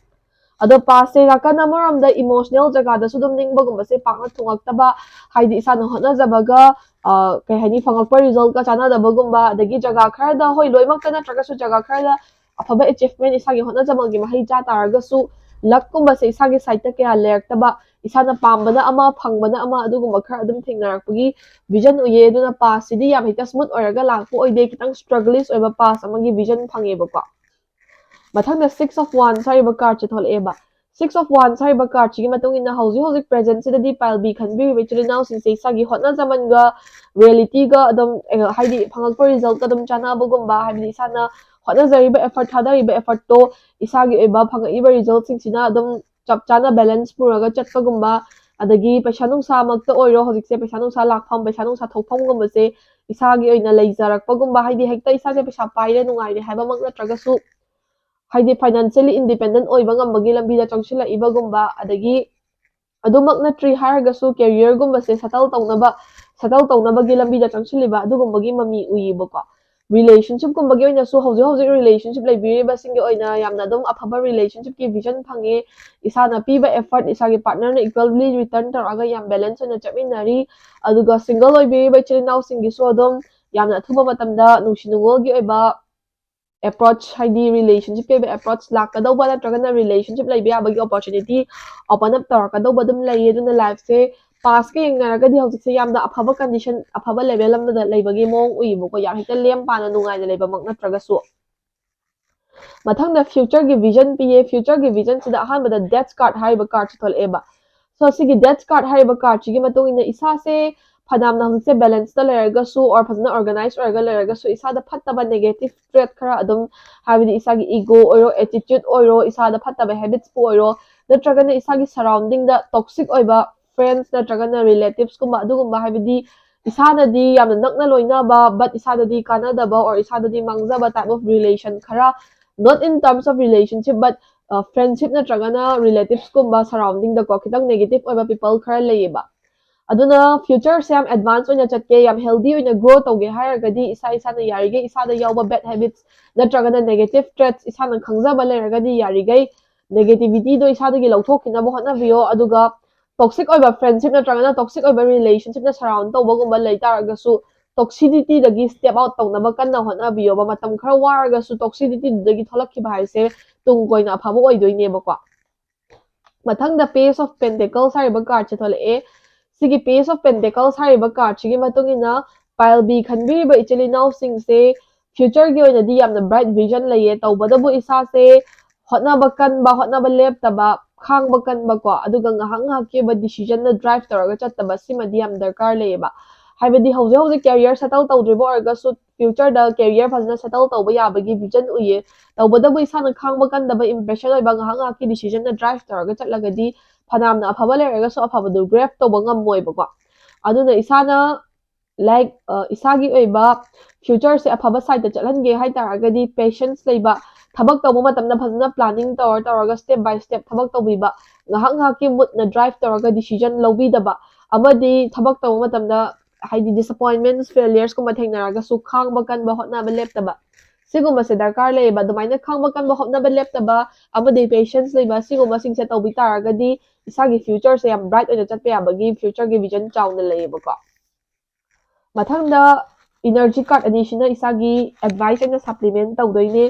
ꯑꯗꯣ pastꯁꯦ ꯅꯥꯀꯟ ꯑꯃꯔꯣꯝꯗ emotional ꯖꯒꯥꯗꯁꯨ ꯑꯗꯨꯝ ꯅꯤꯡꯕꯒꯨꯝꯕꯁꯦ ꯄꯥꯛꯅ ꯊꯨꯡꯉꯛꯇꯕ, ꯍꯥꯏꯗꯤ ꯏꯁꯥꯅ ꯍꯣꯠꯅꯖꯕꯒ, ꯑ, ꯀꯩ ꯍꯥꯏꯅꯤ, ꯐꯪꯉꯛꯄ resultꯀ ꯆꯥꯟꯅꯗꯕꯒꯨꯝꯕ, ꯑꯗꯒꯤ ꯖꯒꯥ ꯈꯔꯗ, ꯍꯣꯏ, ꯂꯣꯏꯅꯃꯛꯇ ꯅꯠꯇ꯭ꯔꯒꯁꯨ ꯖꯒꯥ ꯈꯔꯗ ꯑꯐꯕ achievement, ꯏꯁꯥꯒꯤ ꯍꯣꯠꯅꯖꯃꯜꯒꯤ ꯃꯍꯩ ꯆꯥ ꯇꯥꯔꯒꯁꯨ luckꯀꯨꯝꯕꯁꯦ ꯏꯁꯥꯒꯤ sideꯇ ꯀꯌꯥ ꯂꯩꯔꯛꯇꯕ, ꯏꯁꯥꯅ ꯄꯥꯝꯕꯅ ꯑꯃ, ꯐꯪꯕꯅ ꯑꯃ, ꯑꯗꯨꯒꯨꯝꯕ ꯈꯔ ꯑꯗꯨꯝ ꯊꯦꯡꯅꯔꯛꯄꯒꯤ vision ꯎꯏꯌꯦ꯫ ꯑꯗꯨꯅ pastꯁꯤꯗꯤ ꯌꯥꯝ ꯍꯦꯛꯇ smooth ꯑꯣꯏꯔꯒ ꯂꯥꯛꯄ ꯑꯣꯏꯗꯦ, ꯈꯤꯇꯪ strugglish ꯑꯣꯏꯕ past ꯑꯃꯒꯤ vision ꯐꯪꯉꯦꯕꯀꯣ꯫ ꯃꯊꯪꯗ Six of Wands ꯍꯥꯏꯔꯤꯕ cardꯁꯦ ꯊꯣꯛꯂꯛꯑꯦꯕ꯫ Six of Wands ꯍꯥꯏꯔꯤꯕ cardꯁꯤꯒꯤ ꯃꯇꯨꯡ ꯏꯟꯅ ꯍꯧꯖꯤꯛ ꯍꯧꯖꯤꯛ presentꯁꯤꯗꯗꯤ ꯄꯥꯜꯕꯤ ꯈꯟꯕꯤꯔꯤꯕ ꯏꯆꯤꯜ ꯏꯅꯥꯎꯁꯤꯡꯁꯦ ꯏꯁꯥꯒꯤ ꯍꯣꯠꯅꯖꯃꯟꯒ realityꯒ ꯑꯗꯨꯝ, ꯑ, ꯍꯥꯏꯗꯤ ꯐꯪꯉꯛꯄ resultꯀ ꯑꯗꯨꯝ ꯆꯥꯟꯅꯕꯒꯨꯝꯕ, ꯍꯥꯏꯕꯗꯤ ꯏꯁꯥꯅ ꯍꯣꯠꯅꯖꯔꯤꯕ effort, ꯊꯥꯗꯔꯤꯕ effortꯇꯣ ꯏꯁꯥꯒꯤ ꯑꯣꯏꯕ ꯐꯪꯉꯛꯏꯕ resultꯁꯤꯡꯁꯤꯅ ꯑꯗꯨꯝ ꯆꯞ ꯆꯥꯅ balance ꯄꯨꯔꯒ ꯆꯠꯄꯒꯨꯝꯕ, ꯑꯗꯒꯤ ꯄꯩꯁꯥ ꯅꯨꯡꯁꯥꯃꯛꯇ ꯑꯣꯏꯔꯣ, ꯍꯧꯖꯤꯛꯁꯦ ꯄꯩꯁꯥ ꯅꯨꯡꯁꯥ ꯂꯥꯛꯐꯝ, ꯄꯩꯁꯥ ꯅꯨꯡꯁꯥ ꯊꯣꯛꯐꯝꯒꯨꯝꯕꯁꯦ ꯏꯁꯥꯒꯤ ꯑꯣꯏꯅ ꯂꯩꯖꯔꯛꯄꯒꯨꯝꯕ, ꯍꯥꯏꯗꯤ ꯍꯦꯛꯇ ꯏꯁꯥꯁꯦ ꯄꯩꯁꯥ ꯄꯥꯏꯔꯦ, ꯅꯨꯡꯉꯥꯏꯔꯦ ꯍꯥꯏꯕꯃꯛ ꯅꯠꯇ꯭ꯔꯒꯁꯨ, ꯍꯥꯏꯗꯤ financially independent ꯑꯣꯏꯕ ꯉꯝꯕꯒꯤ ꯂꯝꯕꯤꯗ ꯆꯪꯁꯤꯜꯂꯛꯏꯕꯒꯨꯝꯕ, ꯑꯗꯒꯤ ꯑꯗꯨꯃꯛ ꯅꯠꯇ꯭ꯔꯤ ꯍꯥꯏꯔꯒꯁꯨ careerꯒꯨꯝꯕꯁꯦ settle ꯇꯧꯅꯕ, settle ꯇꯧꯅꯕꯒꯤ ꯂꯝꯕꯤꯗ ꯆꯪꯁꯤꯜꯂꯤꯕ ꯑꯗꯨꯒꯨꯝꯕꯒꯤ ꯃꯃꯤ ꯎꯏꯌꯦꯕꯀꯣ꯫ Relationshipꯀꯨꯝꯕꯒꯤ ꯑꯣꯏꯅꯁꯨ ꯍꯧꯖꯤꯛ ꯍꯧꯖꯤꯛ relationship ꯂꯩꯕꯤꯔꯤꯕꯁꯤꯡꯒꯤ ꯑꯣꯏꯅ ꯌꯥꯝꯅ ꯑꯗꯨꯝ ꯑꯐꯕ relationshipꯀꯤ vision ꯐꯪꯉꯦ꯫ ꯏꯁꯥꯅ ꯄꯤꯕ effort ꯏꯁꯥꯒꯤ partnerꯅ equally return ꯇꯧꯔꯛꯑꯒ ꯌꯥꯝ balance ꯑꯣꯏꯅ ꯆꯠꯃꯤꯟꯅꯔꯤ꯫ ꯑꯗꯨꯒ single ꯑꯣꯏꯕꯤꯔꯤꯕ ꯏꯆꯤꯜ ꯏꯅꯥꯎꯁꯤꯡꯒꯤꯁꯨ ꯑꯗꯨꯝ ꯌꯥꯝꯅ ꯑꯊꯨꯕ ꯃꯇꯝꯗ ꯅꯨꯡꯁꯤ ꯅꯨꯡꯉꯣꯜꯒꯤ ꯑꯣꯏꯕ approach, ꯍꯥꯏꯗꯤ relationshipꯀꯤ ꯑꯣꯏꯕ approach ꯂꯥꯛꯀꯗꯧꯕ ꯅꯠꯇ꯭ꯔꯒꯅ relationship ꯂꯩꯕ ꯌꯥꯕꯒꯤ opportunity open up ꯇꯧꯔꯛꯀꯗꯧꯕ ꯑꯗꯨꯝ ꯂꯩꯌꯦ꯫ ꯑꯗꯨꯅ lifeꯁꯦ Past ꯀ ꯌꯦꯡꯅꯔꯒꯗꯤ ꯍꯧꯖꯤꯛꯁꯦ ꯌꯥꯝꯅ ꯑꯐꯕ condition, ꯑꯐꯕ level ꯑꯃꯗ ꯂꯩꯕꯒꯤ ꯃꯑꯣꯡ ꯎꯏꯌꯦꯕꯀꯣ, ꯌꯥꯝ ꯍꯦꯛꯇ ꯂꯦꯝ ꯄꯥꯅ ꯅꯨꯡꯉꯥꯏꯅ ꯂꯩꯕꯃꯛ ꯅꯠꯇ꯭ꯔꯒꯁꯨ꯫ ꯃꯊꯪꯗ future ꯒꯤ vision ꯄꯤꯌꯦ꯫ Future ꯒꯤ vision ꯁꯤꯗ ꯑꯍꯥꯟꯕꯗ Death card ꯍꯥꯏꯔꯤꯕ card ꯁꯤ ꯊꯣꯛꯂꯛꯑꯦꯕ꯫ So ꯁꯤꯒꯤ Death card ꯍꯥꯏꯔꯤꯕ card ꯁꯤꯒꯤ ꯃꯇꯨꯡ ꯏꯟꯅ ꯏꯁꯥꯁꯦ ꯐꯅꯌꯥꯝꯅ ꯍꯧꯖꯤꯛꯁꯦ balance ꯇ ꯂꯩꯔꯒꯁꯨ, or ꯐꯖꯅ organize ꯑꯣꯏꯔꯒ ꯂꯩꯔꯒꯁꯨ, ꯏꯁꯥꯗ ꯐꯠꯇꯕ negative trait ꯈꯔ ꯑꯗꯨꯝ, ꯍꯥꯏꯕꯗꯤ ꯏꯁꯥꯒꯤ ego ꯑꯣꯏꯔꯣ, attitude ꯑꯣꯏꯔꯣ, ꯏꯁꯥꯗ ꯐꯠꯇꯕ habits ꯄꯨ ꯑꯣꯏꯔꯣ, ꯅꯠꯇ꯭ꯔꯒꯅ ꯏꯁꯥꯒꯤ surrounding ꯗ toxic ꯑꯣꯏꯕ friends ꯅꯠꯇ꯭ꯔꯒꯅ relatives ꯀꯨꯝꯕ, ꯑꯗꯨꯒꯨꯝꯕ, ꯍꯥꯏꯕꯗꯤ ꯏꯁꯥꯅꯗꯤ ꯌꯥꯝꯅ ꯅꯛꯅ ꯂꯣꯏꯅꯕ but ꯏꯁꯥꯗꯗꯤ ꯀꯥꯟꯅꯗꯕ or ꯏꯁꯥꯗꯗꯤ ꯃꯥꯡꯖꯕ type of relation ꯈꯔ, not in terms of relationship but friendship ꯅꯠꯇ꯭ꯔꯒꯅ relatives ꯀꯨꯝꯕ surrounding ꯗꯀꯣ ꯈꯤꯇꯪ negative ꯑꯣꯏꯕ people ꯈꯔ ꯂꯩꯌꯦꯕ꯫ ꯑꯗꯨꯅ future ꯁꯦ ꯌꯥꯝ advance ꯑꯣꯏꯅ ꯆꯠꯀꯦ, ꯌꯥꯝ healthy ꯑꯣꯏꯅ grow ꯇꯧꯒꯦ ꯍꯥꯏꯔꯒꯗꯤ ꯏꯁꯥ ꯏꯁꯥꯅ ꯌꯥꯔꯤꯈꯩ ꯏꯁꯥꯗ ꯌꯥꯎꯕ bad habits ꯅꯠꯇ꯭ꯔꯒꯅ negative traits ꯏꯁꯥꯅ ꯈꯪꯖꯕ ꯂꯩꯔꯒꯗꯤ ꯌꯥꯔꯤꯈꯩ negativity ꯗꯣ ꯏꯁꯥꯗꯒꯤ ꯂꯧꯊꯣꯛꯈꯤꯅꯕ ꯍꯣꯠꯅꯕꯤꯌꯣ꯫ ꯑꯗꯨꯒ toxic ꯑꯣꯏꯕ friendship ꯅꯠꯇ꯭ꯔꯒꯅ toxic ꯑꯣꯏꯕ relationship ꯅ surround ꯇꯧꯕꯒꯨꯝꯕ ꯂꯩ ꯇꯥꯔꯒꯁꯨ toxicity ꯗꯒꯤ step out ꯇꯧꯅꯕ ꯀꯟꯅ ꯍꯣꯠꯅꯕꯤꯌꯣꯕ꯫ ꯃꯇꯝ ꯈꯔ ꯋꯥꯔꯒꯁꯨ toxicity ꯗꯨꯗꯒꯤ ꯊꯣꯛꯂꯛꯈꯤꯕ ꯍꯥꯏꯁꯦ ꯇꯨꯡ ꯀꯣꯏꯅ ꯑꯐꯕ ꯑꯣꯏꯗꯣꯏꯅꯦꯕꯀꯣ꯫ ꯃꯊꯪꯗ Page of Pentacles ꯍꯥꯏꯔꯤꯕ card ꯁꯦ ꯊꯣꯛꯂꯛꯑꯦ꯫ ꯁꯤꯒꯤ Page of Pentacles ꯍꯥꯏꯔꯤꯕ card ꯁꯤꯒꯤ ꯃꯇꯨꯡ ꯏꯟꯅ pile B ꯈꯟꯕꯤꯔꯤꯕ ꯏꯆꯤꯜ ꯏꯅꯥꯎꯁꯤꯡꯁꯦ future ꯒꯤ ꯑꯣꯏꯅꯗꯤ ꯌꯥꯝꯅ bright vision ꯂꯩꯌꯦ꯫ ꯇꯧꯕꯇꯕꯨ ꯏꯁꯥꯁꯦ ꯍꯣꯠꯅꯕ ꯀꯟꯕ, ꯍꯣꯠꯅꯕ ꯂꯦꯞꯇꯕ, ꯈꯥꯡꯕ ꯀꯟꯕꯀꯣ, ꯑꯗꯨꯒ ꯉꯥꯏꯍꯥꯛ ꯉꯥꯏꯍꯥꯛꯀꯤ ꯑꯣꯏꯕ decision ꯅ drive ꯇꯧꯔꯒ ꯆꯠꯇꯕ, ꯁꯤꯃꯗꯤ ꯌꯥꯝ ꯗꯔꯀꯥꯔ ꯂꯩꯌꯦꯕ꯫ ꯍꯥꯏꯕꯗꯤ ꯍꯧꯖꯤꯛ ꯍꯧꯖꯤꯛ career settle ꯇꯧꯗ꯭ꯔꯤꯕ ꯑꯣꯏꯔꯒꯁꯨ future ꯗ career ꯐꯖꯅ settle ꯇꯧꯕ ꯌꯥꯕꯒꯤ vision ꯎꯏꯌꯦ꯫ ꯇꯧꯕꯇꯕꯨ ꯏꯁꯥꯅ ꯈꯥꯡꯕ ꯀꯟꯗꯕ, impatient ꯑꯣꯏꯕ, ꯉꯥꯏꯍꯥꯛ ꯉꯥꯏꯍꯥꯛꯀꯤ decision ꯅ drive ꯇꯧꯔꯒ ꯆꯠꯂꯒꯗꯤ ꯐꯅꯌꯥꯝꯅ ꯑꯐꯕ ꯂꯩꯔꯒꯁꯨ ꯑꯐꯕꯗꯨ grab ꯇꯧꯕ ꯉꯝꯃꯣꯏꯕꯀꯣ꯫ ꯑꯗꯨꯅ ꯏꯁꯥꯅ, like, ꯑ, ꯏꯁꯥꯒꯤ ꯑꯣꯏꯕ future ꯁꯦ ꯑꯐꯕ side ꯇ ꯆꯠꯍꯟꯒꯦ ꯍꯥꯏ ꯇꯥꯔꯒꯗꯤ patience ꯂꯩꯕ, ꯊꯕꯛ ꯇꯧꯕ ꯃꯇꯝꯗ ꯐꯖꯅ planning ꯇꯧꯔ ꯇꯧꯔꯒ step by step ꯊꯕꯛ ꯇꯧꯕꯤꯕ, ꯉꯥꯏꯍꯥꯛ ꯉꯥꯏꯍꯥꯛꯀꯤ mood ꯅ drive ꯇꯧꯔꯒ decision ꯂꯧꯕꯤꯗꯕ, ꯑꯃꯗꯤ ꯊꯕꯛ ꯇꯧꯕ ꯃꯇꯝꯗ ꯍꯥꯏꯗꯤ disappointments, failures ꯀꯨꯝꯕ ꯊꯦꯡꯅꯔꯒꯁꯨ ꯈꯥꯡꯕ ꯀꯟꯕ, ꯍꯣꯠꯅꯕ ꯂꯦꯞꯇꯕ, ꯁꯤꯒꯨꯝꯕꯁꯦ ꯗꯔꯀꯥꯔ ꯂꯩꯌꯦꯕ꯫ ꯑꯗꯨꯃꯥꯏꯅ ꯈꯥꯡꯕ ꯀꯟꯕ, ꯍꯣꯠꯅꯕ ꯂꯦꯞꯇꯕ ꯑꯃꯗꯤ patience ꯂꯩꯕ, ꯁꯤꯒꯨꯝꯕꯁꯤꯡꯁꯦ ꯇꯧꯕꯤ ꯇꯥꯔꯒꯗꯤ ꯏꯁꯥꯒꯤ future ꯁꯦ ꯌꯥꯝ bright ꯑꯣꯏꯅ ꯆꯠꯄ ꯌꯥꯕꯒꯤ future ꯒꯤ vision ꯆꯥꯎꯅ ꯂꯩꯌꯦꯕꯀꯣ꯫ ꯃꯊꯪꯗ energy card ꯑꯅꯤꯁꯤꯅ ꯏꯁꯥꯒꯤ advice ꯑꯣꯏꯅ supplement ꯇꯧꯗꯣꯏꯅꯦ꯫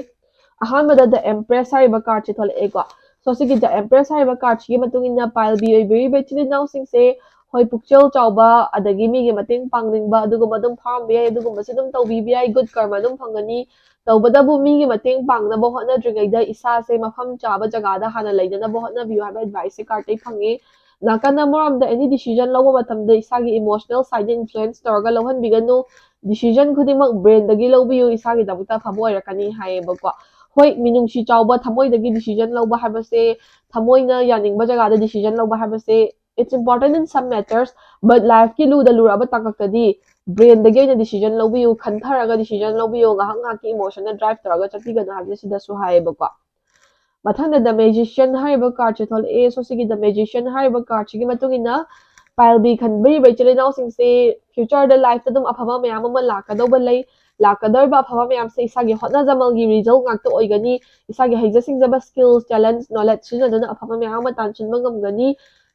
ꯑꯍꯥꯟꯕꯗ The Empress ꯍꯥꯏꯔꯤꯕ card ꯁꯦ ꯊꯣꯛꯂꯛꯑꯦꯀꯣ꯫ So ꯁꯤꯒꯤ The Empress ꯍꯥꯏꯔꯤꯕ card ꯁꯤꯒꯤ ꯃꯇꯨꯡ ꯏꯟꯅ pile B ꯑꯣꯏꯕꯤꯔꯤꯕ ꯏꯆꯤꯜ ꯏꯅꯥꯎꯁꯤꯡꯁꯦ ꯍꯣꯏ, ꯄꯨꯛꯆꯦꯜ ꯆꯥꯎꯕ, ꯑꯗꯒꯤ ꯃꯤꯒꯤ ꯃꯇꯦꯡ ꯄꯥꯡꯅꯤꯡꯕ, ꯑꯗꯨꯒꯨꯝꯕ ꯑꯗꯨꯝ ꯐꯥꯎꯔꯝꯕ ꯌꯥꯏ, ꯑꯗꯨꯒꯨꯝꯕꯁꯨ ꯑꯗꯨꯝ ꯇꯧꯕꯤꯕ ꯌꯥꯏ, ꯒꯨꯗ ꯀꯔꯃ ꯑꯗꯨꯝ ꯐꯪꯒꯅꯤ꯫ ꯇꯧꯕꯇꯕꯨ ꯃꯤꯒꯤ ꯃꯇꯦꯡ ꯄꯥꯡꯅꯕ ꯍꯣꯠꯅꯗ꯭ꯔꯤꯉꯩꯗ ꯏꯁꯥꯁꯦ ꯃꯐꯝ ꯆꯥꯕ ꯖꯒꯥꯗ ꯍꯥꯟꯅ ꯂꯩꯅꯅꯕ ꯍꯣꯠꯅꯕꯤꯌꯨ ꯍꯥꯏꯕ ꯑꯦꯗꯚꯥꯏꯁꯁꯦ ꯀꯥꯔꯠꯇꯩ ꯐꯪꯉꯤ꯫ ꯅꯥꯀꯟ ꯑꯃꯔꯣꯝꯗ ꯑꯦꯅꯤ ꯗꯤꯁꯤꯖꯟ ꯂꯧꯕ ꯃꯇꯝꯗ ꯏꯁꯥꯒꯤ ꯏꯃꯣꯁꯅꯦꯜ ꯁꯥꯏꯗ ꯏꯟꯐ꯭ꯂꯨꯌꯦꯟꯁ ꯇꯧꯔꯒ ꯂꯧꯍꯟꯕꯤꯒꯅꯨ꯫ ꯗꯤꯁꯤꯖꯟ ꯈꯨꯗꯤꯡꯃꯛ ꯕ꯭ꯔꯦꯟꯗꯒꯤ ꯂꯧꯕꯤꯌꯨ, ꯏꯁꯥꯒꯤꯗꯃꯛꯇ ꯑꯐꯕ ꯑꯣꯏꯔꯛꯀꯅꯤ ꯍꯥꯏꯌꯦꯕꯀꯣ꯫ ꯍꯣꯏ, ꯃꯤꯅꯨꯡꯁꯤ ꯆꯥꯎꯕ ꯊꯃꯣꯏꯗꯒꯤ ꯗꯤꯁꯤꯖꯟ ꯂꯧꯕ ꯍꯥꯏꯕꯁꯦ, ꯊꯃꯣꯏꯅ ꯌꯥꯅꯤꯡꯕ ꯖꯒꯥꯗ ꯗꯤꯁꯤꯖꯟ ꯂꯧꯕ ꯍꯥꯏꯕꯁꯦ, it's important in some matters, but ꯂꯥꯏꯐꯀꯤ ꯂꯨꯗ ꯂꯨꯔꯛꯑꯕ ꯇꯥꯡꯀꯛꯇꯗꯤ ꯕ꯭ꯔꯦꯟꯗꯒꯤ ꯑꯣꯏꯅ ꯗꯤꯁꯤꯖꯟ ꯂꯧꯕꯤꯌꯨ, ꯈꯟꯊꯔꯒ ꯗꯤꯁꯤꯖꯟ ꯂꯧꯕꯤꯌꯨ, ꯉꯥꯏꯍꯥꯛ ꯉꯥꯏꯍꯥꯛꯀꯤ ꯏꯃꯣꯁꯟꯅ ꯗ꯭ꯔꯥꯏꯚ ꯇꯧꯔꯒ ꯆꯠꯄꯤꯒꯅꯨ ꯍꯥꯏꯕꯁꯦ ꯁꯤꯗꯁꯨ ꯍꯥꯏꯌꯦꯕꯀꯣ꯫ ꯃꯊꯪꯗ ꯗ ꯃꯦꯖꯤꯁꯤꯌꯟ ꯍꯥꯏꯔꯤꯕ ꯀꯥꯔꯠꯁꯦ ꯊꯣꯛꯂꯛꯑꯦ꯫ ꯁꯣ ꯁꯤꯒꯤ ꯗ ꯃꯦꯖꯤꯁꯤꯌꯟ ꯍꯥꯏꯔꯤꯕ ꯀꯥꯔꯠꯁꯤꯒꯤ ꯃꯇꯨꯡ ꯏꯟꯅ ꯄꯥꯏꯜ ꯕꯤ ꯈꯟꯕꯤꯔꯤꯕ ꯏꯆꯤꯜ ꯏꯅꯥꯎꯁꯤꯡꯁꯦ ꯐ꯭ꯌꯨꯆꯔꯗ ꯂꯥꯏꯐꯇ ꯑꯗꯨꯝ ꯑꯐꯕ ꯃꯌꯥꯝ ꯑꯃ ꯂꯥꯛꯀꯗꯧꯕ ꯂꯩ꯫ ꯂꯥꯛꯀꯗꯧꯔꯤꯕ ꯑꯐꯕ ꯃꯌꯥꯝꯁꯦ ꯏꯁꯥꯒꯤ ꯍꯣꯠꯅꯖꯃꯜꯒꯤ ꯔꯤꯖꯜ ꯉꯥꯛꯇ ꯑꯣꯏꯒꯅꯤ꯫ ꯏꯁꯥꯒꯤ ꯍꯩꯖ ꯁꯤꯡꯖꯕ, ꯁ꯭ꯀꯤꯜꯁ, ꯇꯦꯂꯦꯟꯠꯁ, ꯅꯣꯂꯦꯖ ꯁꯤꯖꯤꯟꯅꯗꯨꯅ ꯑꯐꯕ ꯃꯌꯥꯝ ꯑꯃ ꯇꯥꯟꯁꯤꯟꯕ ꯉꯝꯒꯅꯤ꯫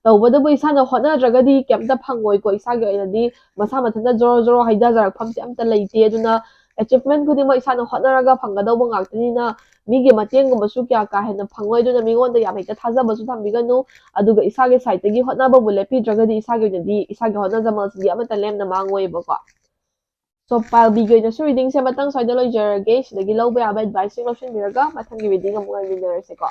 ꯇꯧꯕꯇꯕꯨ ꯏꯁꯥꯅ ꯍꯣꯠꯅꯗ꯭ꯔꯒꯗꯤ ꯀꯩꯝꯇ ꯐꯪꯉꯣꯏꯀꯣ꯫ ꯏꯁꯥꯒꯤ ꯑꯣꯏꯅꯗꯤ ꯃꯁꯥ ꯃꯊꯟꯇ ꯖꯣꯔꯣ ꯖꯣꯔꯣ ꯍꯩꯊꯖꯔꯛꯐꯝꯁꯦ ꯑꯝꯇ ꯂꯩꯇꯦ꯫ ꯑꯗꯨꯅ ꯑꯦꯆꯤꯞꯃꯦꯟ ꯈꯨꯗꯤꯡꯃꯛ ꯏꯁꯥꯅ ꯍꯣꯠꯅꯔꯒ ꯐꯪꯒꯗꯧꯕ ꯉꯥꯛꯇꯅꯤꯅ ꯃꯤꯒꯤ ꯃꯇꯦꯡꯒꯨꯝꯕꯁꯨ ꯀꯌꯥ ꯀꯥ ꯍꯦꯟꯅ ꯐꯪꯉꯣꯏ꯫ ꯑꯗꯨꯅ ꯃꯤꯉꯣꯟꯗ ꯌꯥꯝ ꯍꯦꯛꯇ ꯊꯥꯖꯕꯁꯨ ꯊꯝꯕꯤꯒꯅꯨ꯫ ꯑꯗꯨꯒ ꯏꯁꯥꯒꯤ ꯁꯥꯏꯠꯇꯒꯤ ꯍꯣꯠꯅꯕꯕꯨ ꯂꯦꯞꯄꯤꯗ꯭ꯔꯒꯗꯤ ꯏꯁꯥꯒꯤ ꯑꯣꯏꯅꯗꯤ ꯏꯁꯥꯒꯤ ꯍꯣꯠꯅꯖꯃꯜꯁꯤꯗꯤ ꯑꯃꯠꯇ ꯂꯦꯝꯅ ꯃꯥꯡꯉꯣꯏꯕꯀꯣ꯫ ꯁꯣ ꯄꯥꯏꯜ ꯕꯤꯒꯤ ꯑꯣꯏꯅꯁꯨ ꯔꯤꯗꯤꯡꯁꯦ ꯃꯇꯥꯡ ꯁ꯭ꯋꯥꯏꯗ ꯂꯣꯏꯖꯔꯒꯦ꯫ ꯁꯤꯗꯒꯤ ꯂꯧꯕ ꯌꯥꯕ ꯑꯦꯗꯚꯥꯏꯁꯁꯤꯡ ꯂꯧꯁꯤꯟꯕꯤꯔꯒ ꯃꯊꯪꯒꯤ ꯔꯤꯗꯤꯡ ꯑꯃꯨꯛ ꯉꯥꯏꯃꯤꯟꯅꯔꯁꯦꯀꯣ꯫